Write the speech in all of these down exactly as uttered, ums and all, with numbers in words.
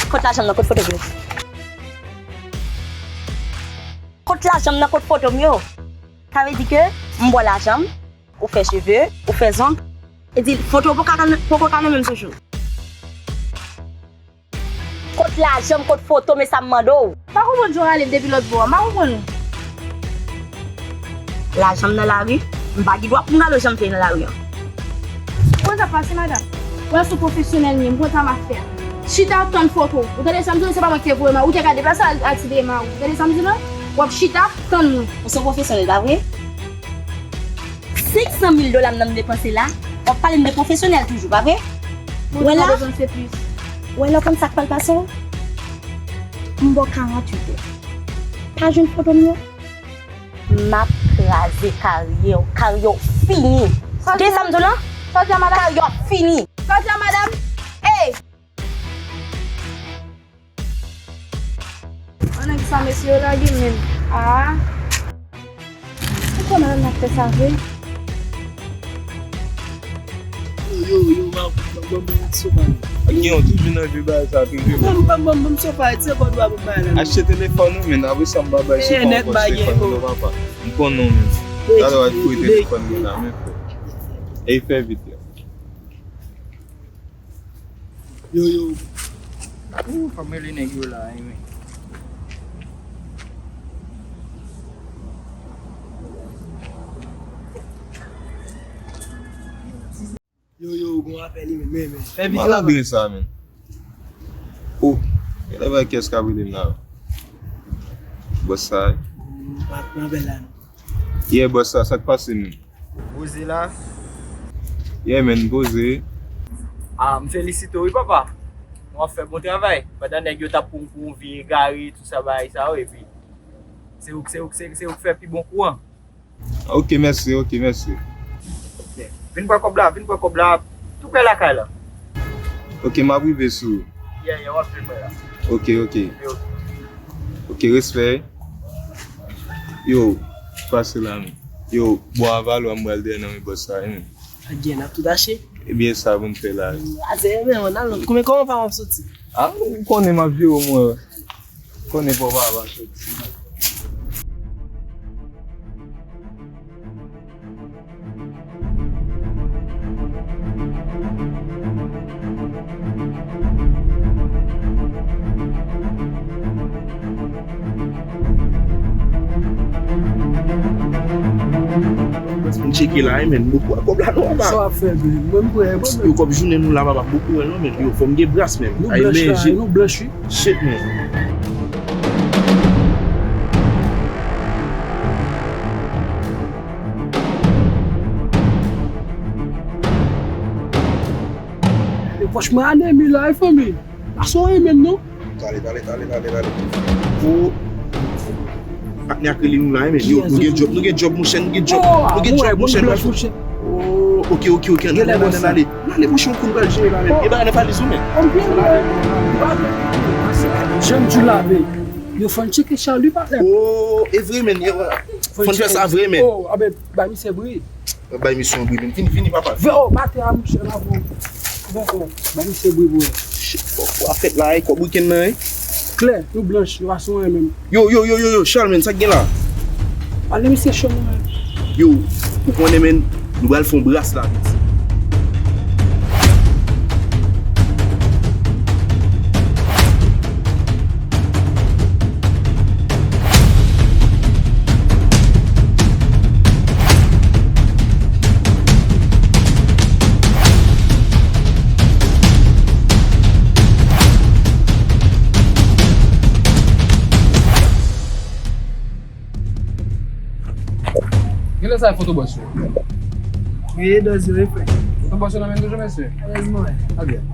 Kot lajan m nan, kot foto m yo? Kot lajan m nan, kot foto m yo? Sa vle di ke m ba w lajan m, ou fè cheve, ou fè zong. E di, foto w poko ka nan, poko ka nan menm sou jou. Kot lajan m, kot foto m, e sa m mande w? M pa konprann jan w rale m depi lòt bò a, m pa konprann ou. Lajan m nan lari, m pa gen dwa pou m rale w jan m te nan lari an. Kòman sa pase, madanm? Ou wè se pwofesyonèl m ye, m konn sa m ap fè. Chita ap tann foto. Ou tande sa m di w, se pa mwen ki te voye m la, ou te ka deplase al, al ti dema ou. Ou tande sa m di w la? W ap chita ap tann mwen. Ou se pwofesyonèl, pa vre? Senk san mil dola m nan m depanse la, w ap pale m de pwofesyonèl toujou, pa vre? Ou wè la? Ou wè la, w konn sa k pral pase w? M ba w karannwit è. Pa jwenn foto m yo? M ap kraze karyè w. Karyè w fini. Tande sa m di w lan? Sa w di a madanm? Karyè w ap fini. Sa w di a madanm? Ey! An nèg sa, mesye yo lage men. Ah. Poukò madanm nan ap fè sa vre? Yo, yo, yo, ban, ban, ban, ban, sofa. Ak gen yon toujou nan vye bagay sa, toujou. Ban, ban, ban, ban, sofa, se kòd w ap bay la. Achte telefòn ou, men apre sa, m pa bay sofa ankò, telefòn non, papa. M konnen w, men. Talè w ap fouye telefòn mwen la, men, frè. E fè vit, yo. Yo, yo. Ooh, fò m rele nèg yo la, wi. Yo, yo, gon apèl, wi, men, men, men. Fè vit. Malandren sa, men. Oh, genlè bay kès k ap rele m la. Bòs sa, wi. Patnè bèl la, non. Yeah, bòs sa, sa k pase, men? Poze la. Yeah, man, poze. Ah, m felisite w, wi, papa. W ap fè bon travay. Pandan nèg yo t ap pran w pou yon vye egare, tout sa, bagay sa yo, epi se ou, se ou, se, se ou k fè pi bon kou an. Ok, mèsi, ok, mèsi. Ok. Vin pran kòb la, vin pran kòb la, tou prè lakay la. Ok, m ap rive sou ou. Yeah, yeah, w ap vin mwen la. Ok, ok. Ok, ok. Ok, respè. Yo, pase la, men. Yo, bò avalwa m pral dèyè nan men bòs sa, wi, men. Adye, n ap tout achte. Ebyen, sa pou n fè la. Ase, men, mwen, nan lòt. Konbyen, kòman pa w ap soti? Ah, ou konnen m ap jere w, mwen. Konnen pa w pa soti. Bòs, m tcheke la, wi, men, bokou a kòb la, non, papa. Sa w ap fè, men? Mwen, m prè, mwen, men. Yo, kòb jounen nou la, papa, bokou, wi, non, men. Yo, fò m gen bras, men. Nou blanch la, nou blanch, wi. Shit, man. E pòch mwen anemi la, e fanmi. Pa sonje menm, non. Tale, tale, tale, tale, tale. Oh. Patnè a k rele nou la, men. Yo, nou gen djòb, nou gen djòb, monchè, nou gen djòb. Oh, nou gen djòb, monchè, monchè. Oh, ok, ok, ok. Ann ale, ann ale, ann ale. Ann ale, monchè, yon kou n pral jere la, men. E bagay nan valiz ou, men. Jan m di w la, men. Yo, fò n tcheke Charles, wi, patnè. Oh, e vre, men. Fò n fè sa vre, men. Oh, a ben, bay misye bri. Bay misye yon bri, men. Vini, vini, papa. Vini. Oh, batè a, monchè, la, bon. Bon, bon. Bay misye bri, bro. Shit, fò, fò a fèt la, e kòb wikenn nan, e. Klè, nou blanch, nou pa sonje menm. Yo, yo, yo, yo, yo, Charles, men, sa k gen la? Ale, misye cho, mwen. Yo, ou konnen, men, nou pral fè yon bras la, piti. Genlè sa e foto bòs yo. Wi, e dòz yo, wi, frè. Foto bòs yo nan men toujou, mesye? Erezman, wi. Ebyen,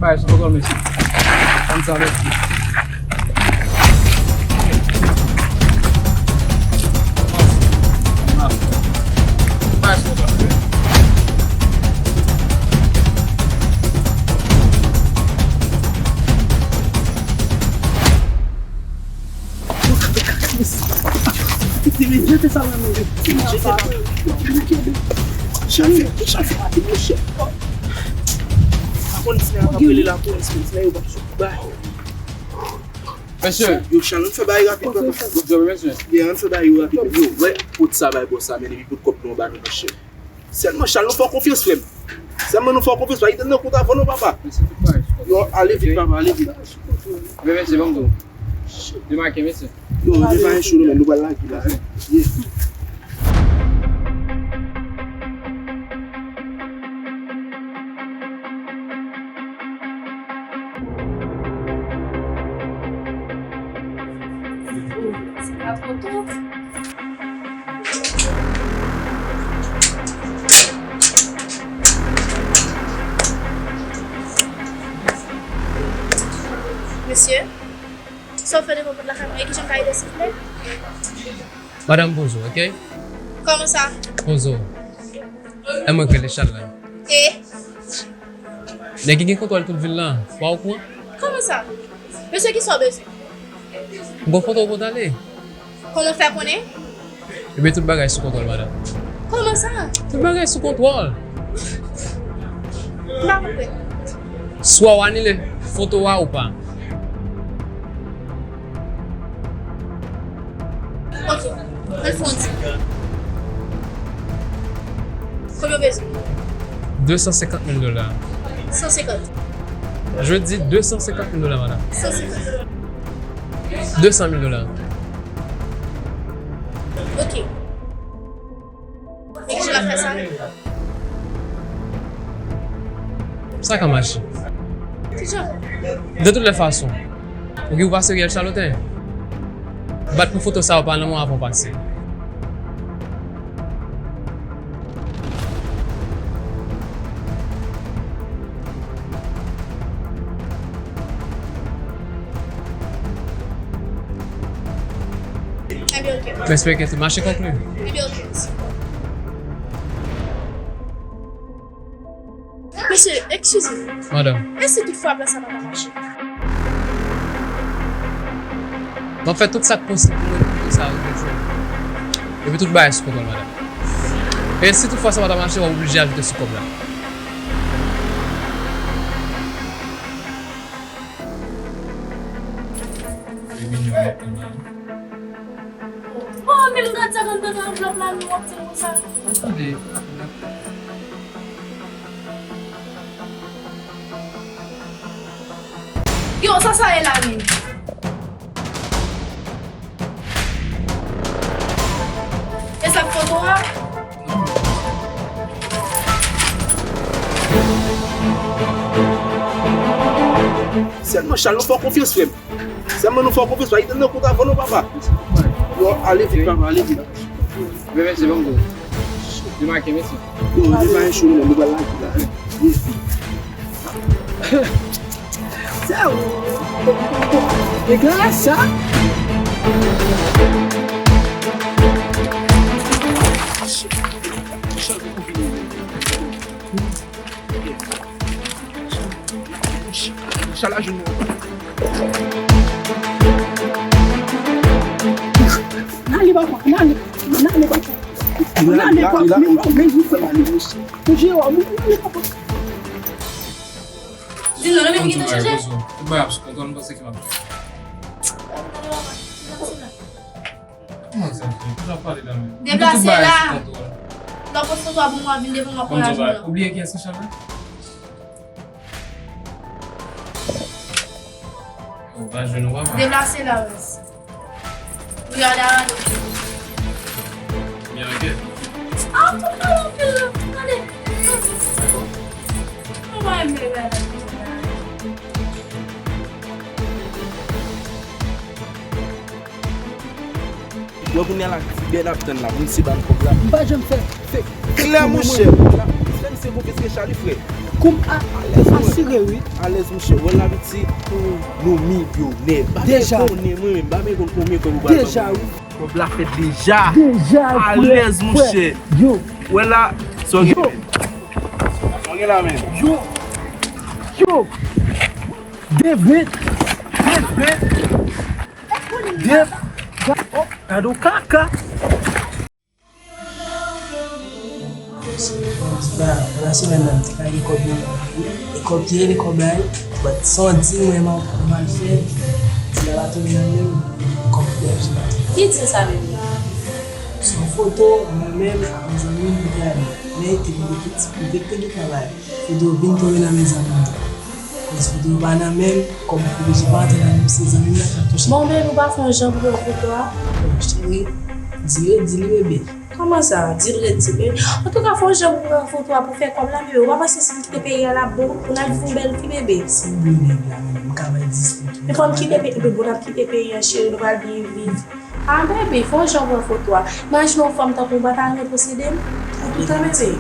bay sou foto, mesye. Konn sa, mesye. Jete sa nan men yo. Jete sa. Cheri, cheri, rapid, monchè. Pa konn si nèg ap rele lapolis, men si nèg yo p ap sot bay. Mesye. Yo, Chal, ann fè bagay rapid, papa. Good job, mesye. Yeah, ann fè bagay yo rapid. Yo, wè, pot sa bay bòs la, men epi pot kòb nou anba nou, monchè. Sèlman, Chal, nou fè w konfyans, frè m. Sèlman, nou fè w konfyans, pa kite n nan kont avan non, papa. Mesye, tout bagay sou kontwòl. Yo, ale vit, papa, ale vit. Men, mesye, ban m di w. Demake, mesye. Yo, nou pa gen cho, nou, men nou pral lage la. Yeah. Mesye, sa w fè devan pòt lakay mwen, e kijan m ka ede, silvouplè? Madanm, poze w, oke? Kòman sa? Poze w. E mwen k rele Chal la. E? Nèg ki gen kontwòl tout vil la, ou pa okouran? Kòman sa? Mesye, kisa w bezwen? M gon foto w pote ale. Kòman w fè konnen? Ebyen, tout bagay sou kontwòl, madanm. Kòman sa? Tout bagay sou kontwòl. M pa konprann. Swa w anile foto a ou pa. Ok, mwen fè yon ti. Konbyen w bezwen? De san senkant mil dola. San senkant. Je dis de san senkant mil dola, madanm. San senkant. De san mil dola. Ok. E kijan l ap fè sa? Sa ka mache. Kijan? De tout lè fason, ou gen pou pase riyèl Chaloten. Bat pou foto sa yo pa nan mwen avan w pase. Ebyen, ok. M espere ke tout mache konkli. Ebyen, ok, mèsi. Mesye, eskize m. Madanm. E si toutfwa plan sa pa ta mache? M ap fè tout sa k posib pou mwen pou sa rive jwenn. Epi tout bagay sou kontwòl, madanm. E si toutfwa sa pa ta mache, w ap oblije ajoute sou kòb la. Bon, men m gad sa k anndan nan anvlòp la, nou w ap di m konsa. Tande, yo, sa sa ye la menm? E sa k foto a? Sèlman Chal, nou fè w konfyans, frè m. Sèlman nou fè w konfyans, pa kite n nan kont avan non, papa. Yo, ale vit, papa, ale vit. Men mesye, ban m di w. Demake, mesye. Yo, nou pa gen cho, nou pral lage la. Sa ou? Nèg la sa? Chala joun mwen. N ale papa, n ale, n ale papa. N ale papa, men, men, men, men, men, men, men, men, men, men, Di m non, non, men m gentan chanje. Tout bagay ap sou kontwòl, m panse ke m ap fè. Kòman sa fè? Kòman w ap pale la menm? Deplase la. Lè w poste foto a pou mwen, vin devan mwen, kouraj mwen. Ou bliye kiyès ki Chal la? Ou pa jwenn ou papa. Deplase la, Wes. Wi, ale, ale. Byen, ok. Ah, ou pale anpil la. Ale. Dakò. Mwen pa renmen bagay la. Mwen kounye a la, ti bèl ap tann la, pou m si ban kòb la. M pa janm fè, fè, fè klè, monchè. Fè m se konfyans ke Chali, frè. Koum a, asire, wi. Alèz, monchè. Wè la, piti, nou milyonè. Deja. Konnen mwen menm, pa men konn konbyen kòb ou pral ban mwen. Deja, wi. Kòb la fèt deja. Deja, frè. Alèz, monchè. Yo. Wè la, sa w gen. Sa w gen la, men. Yo. Yo. Devent. Devent. Dev. Oh, gade w kaka. Pandan semèn nan, m te ka gen kòb nan men m. E kòb ki rele kòb la, wi. But san di mwen, m ap mal fè, di a la tonbe nan men m, kòb ki dèyè jina. Ki di sa menm? Se yon foto, mwen menm, ak yon zanmi m, nou te ale. Men, te gen de pitit, nou te, te gen travay. Foto vin tonbe nan men zanmi m nan. Koz foto yo pa nan men m, kòm oblije pa antre nan men m, se zanmi m nan k ap touche. Bon, baby, ou pa fè yon jan pou pran foto a? Bon, cheri, di redi li, bebe. Kòman sa? Di redi, bebe. Antouka, fè yon jan pou pran foto a, pou fè kòb la, bebe. Ou pa panse si m kite peyi a, l ap bon? Pou n al viv yon bèl vi, bebe. Si m vle nèg la, bebe, m ka bay dis foto. Men fò m kite peyi, bebe, n ap kite peyi a, cheri, nou pral byen viv. Ah, bebe, fò jan pran foto a. Imajine yon fanm tankou w pa ta renmen posede m? Antouka, bebe.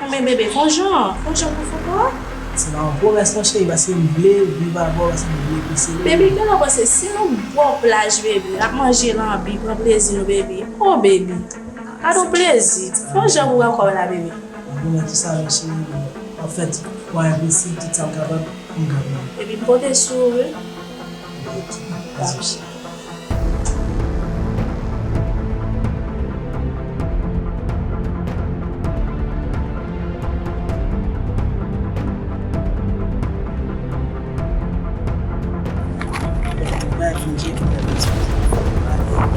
Anben, bebe, fò jan, fò jan pran foto a. Se pa yon pwomès non, cheri, paske m vle viv avè w, paske m vle posede w. Bebe, kilè w panse? Se yon bò plaj, bebe. N ap manje lanbi, pran plezi nou, bebe. Oh, bebe. Gad yon plezi. Fò jan pou pran kòb la, bebe. Mwen renmen tout sa, men cheri, anfèt, mwen envesti tout sa m kapab pou m kapab. Epi m konte sou ou, wi. Dakò.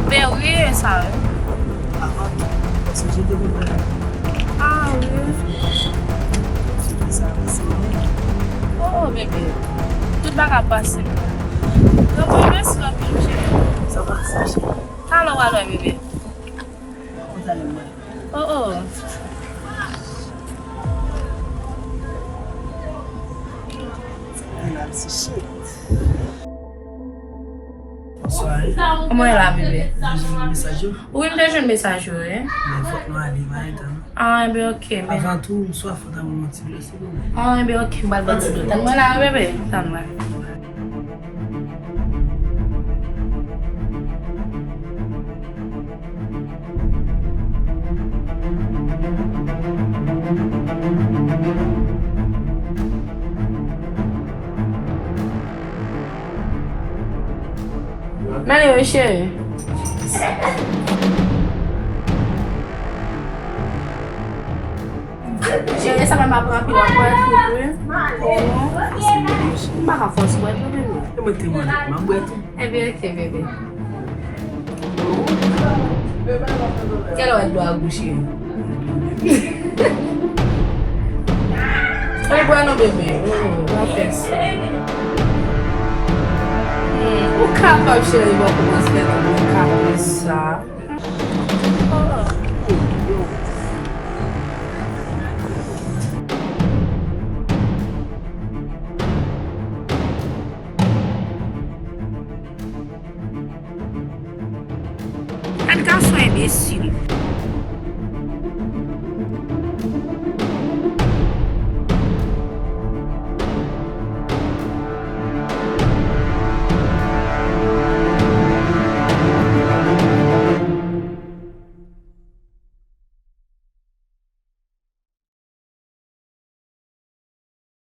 Men wi, sa wi. Ah wi. Oh, bebe. Tout bagay ap pase. Mèsi anpil, cheri. Talè w al wè, bebe. Oh, oh. Bonswa. Kòman w ye la, bebe? Ou te jwenn mesaj yo? Wi, m te jwenn mesaj yo, wi. Men fòk nou ale, pa gen tan non. Ah, enben, ok, men. Avan tou, m swaf, fò ta ban mwen yon ti dlo, silvouplè. Ah, enben, ok, m pral ba w ti dlo. Tann mwen la, wi, bebe. Tann mwen. Men li wi, cheri. Cheri, sa menm ap anpil, w ap bwè tout, wi. M pa ka fòse w bwè tout, bebe. E mwen te mande, m ap bwè tout. Ebyen, ok, bebe. Kilè w wè dlo a gou, cheri? Ann bwè non, bebe. Oh, w ap fè sa. Hmm, ou kapab, cheri, bon, kòmanse fè tout bon kapris sa.